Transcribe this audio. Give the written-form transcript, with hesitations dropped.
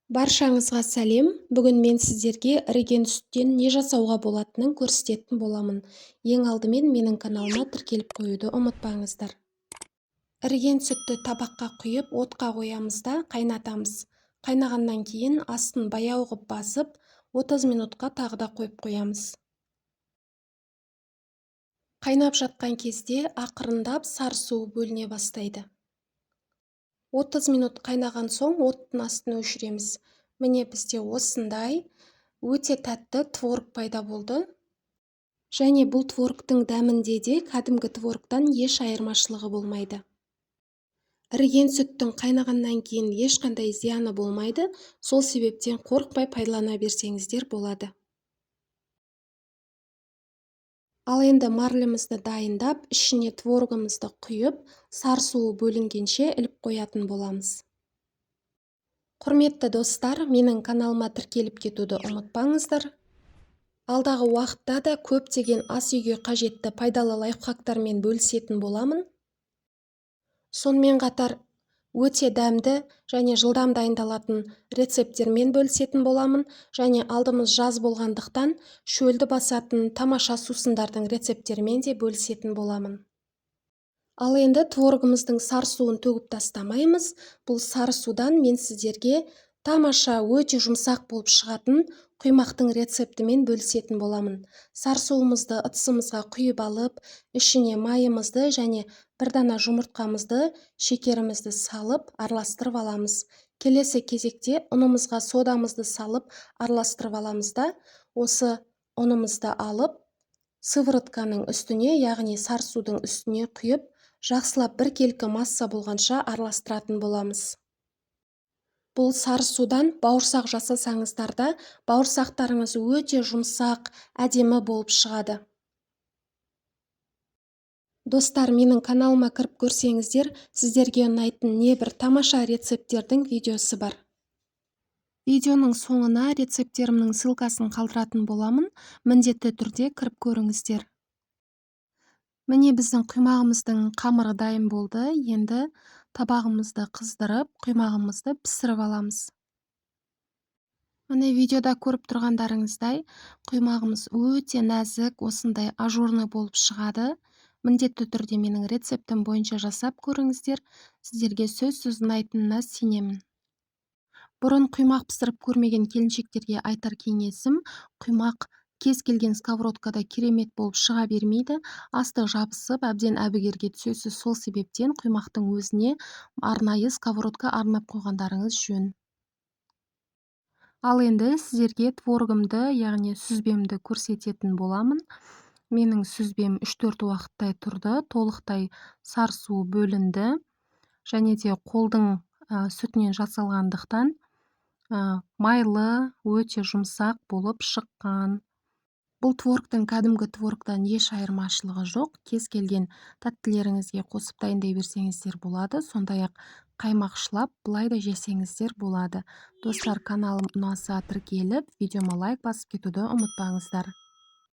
Баршаңызға сәлем! Бүгін мен сіздерге іріген сүттен не жасауға болатынын көрсететін боламын. Ең алдымен менің каналыма тіркеліп қоюды ұмытпаңыздар. Іріген сүтті табаққа құйып, отқа қоямыз да қайнатамыз. Қайнағаннан кейін астын баяу ғып басып, 30 минутқа тағы да қойып қоямыз. Қайнап жатқан кезде ақырындап сары суы бөліне бастайды. 30 минут қайнаған соң оттың астын өшіреміз. Міне, бізде осындай өте тәтті творог пайда болды. Және бұл творогтың дәмінде де кәдімгі творогтан еш айырмашылығы болмайды. Іріген сүттің қайнағаннан кейін ешқандай зияны болмайды, сол себептен қорықпай пайдалана берсеңіздер болады. Ал енді марлемізді дайындап, ішіне творогымызды құйып, сары суы бөлінгенше іліп қоятын боламыз. Құрметті достар, менің каналыма тіркеліп кетуді ұмытпаңыздар. Алдағы уақытта да көптеген ас үйге қажетті пайдалы лайфхактармен бөлісетін боламын. Сонымен қатар өте дәмді және жылдам дайындалатын рецепттермен бөлісетін боламын. Және алдымыз жаз болғандықтан шөлді басатын тамаша сусындардың рецепттерімен де бөлісетін боламын. Ал енді творогымыздың сары суын төгіп тастамаймыз. Бұл сары судан мен сіздерге тамаша өте жұмсақ болып шығатын құймақтың рецептімен бөлісетін боламын. Сары суымызды ыдысымызға құйып алып, ішіне майымызды және бір дана жұмыртқамызды, шекерімізді салып, араластырып аламыз. Келесі кезекте ұнымызға содамызды салып, араластырып аламыз да, осы ұнымызды алып, сыворотканың үстіне, яғни сары судың үстіне құйып, жақсылап біркелкі масса болғанша араластыратын боламыз. Бұл сары судан бауырсақ жасасаңыздар да, бауырсақтарыңыз өте жұмсақ, әдемі болып шығады. Достар, менің каналыма кіріп көрсеңіздер, сіздерге ұнайтын небір тамаша рецепттердің видеосы бар. Видеоның соңына рецепттерімнің ссылкасын қалдыратын боламын. Міндетті түрде кіріп көріңіздер. Міне, біздің құймағымыздың қамыры дайын болды. Енді табағымызды қыздырып, құймағымызды пісіріп аламыз. Міне, видеода көріп тұрғандарыңыздай, құймағымыз өте нәзік, осындай ажурный болып шығады. Міндетті түрде менің рецептім бойынша жасап көріңіздер. Сіздерге сөзсіз ұнайтынына сенемін. Бұрын құймақ пісіріп көрмеген келіншектерге айтар кеңесім, құймақ кез келген сковородкада керемет болып шыға бермейді. Асты жабысып, әбден әбігерге түсесіз. Сол себептен құймақтың өзіне арнайы сковородка арнап қойғандарыңыз жөн. Ал енді сіздерге творогымды, яғни сүзбемді көрсететін боламын. Менің сүзбем 3-4 уақыттай тұрды, толықтай сары суы бөлінді. Және де қолдың сүтінен жасалғандықтан майлы, өте жұмсақ болып шыққан. Бұл творогтың кәдімгі творогтан еш айырмашылығы жоқ. Кез келген тәттілеріңізге қосып дайындай берсеңіздер болады. Сондай-ақ қаймақшылап былай да жесеңіздер болады. Достар, каналым ұнаса тіркеліп, видеома лайк басып кетуді ұмытпаңыздар.